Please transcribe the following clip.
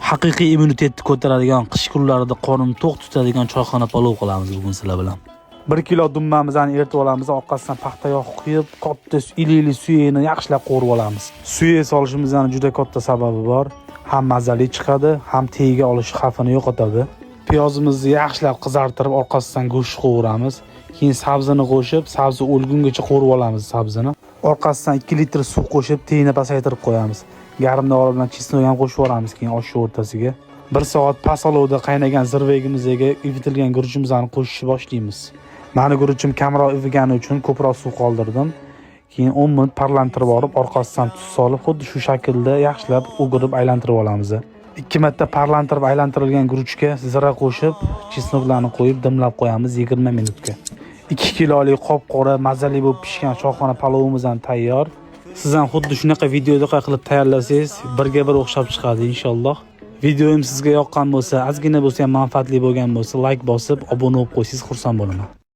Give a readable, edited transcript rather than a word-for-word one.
Haqiqiy immunitetni ko'taradigan, qish kunlarida qorin to'q tutadigan choyxona palov qilamiz bugun sizlar bilan. 1 kilo dumbamizni eritib olamiz, orqasidan paxta yog' quyib, katta ilikli suyagini yaxshilab qovurib olamiz. Suyak solishimizning juda katta sababi bor. Ham mazali chiqadi, ham tagiga olish xavfini yo'qotadi. Piyozimizni yaxshilab qizartirib, orqasidan go'sht qovuramiz. Keyin sabzini qo'shib, sabzi o'lgungacha qovurib olamiz sabzini. Orqasidan 2 litr suv qo'shib, tagini pasaytirib qo'yamiz. Garmdori bilan чеснок ham qo'shib yuboramiz keyin oshni o'rtasiga. 1 soat past olovda qaynagan zirvegimizga ivitilgan guruchimizni qo'shishni boshlaymiz. Mani guruchim kamroq ivigani uchun ko'proq suv qoldirdim. Keyin 10 minut parlantirib olib, orqasidan tuz solib, xuddi shu shaklda yaxshilab o'girib aylantirib olamiz. 2 marta parlantirib aylantirilgan guruchga zira qo'shib, чеснок larni qo'yib dimlab qo'yamiz 20 minutga. 2 kilolik qop-qora mazali bo'lib pishgan choyxona palovimiz ham tayyor. Siz ham xuddi shunaqa videodaqa qilib tayyorlasangiz, birga bir o'xshab chiqadi inshaalloh. Videoyim sizga yoqqan bo'lsa, ozgina bo'lsa ham manfaatli bo'lgan bo'lsa, like bosib, obuna bo'lib qo'ysangiz xursand bo'laman.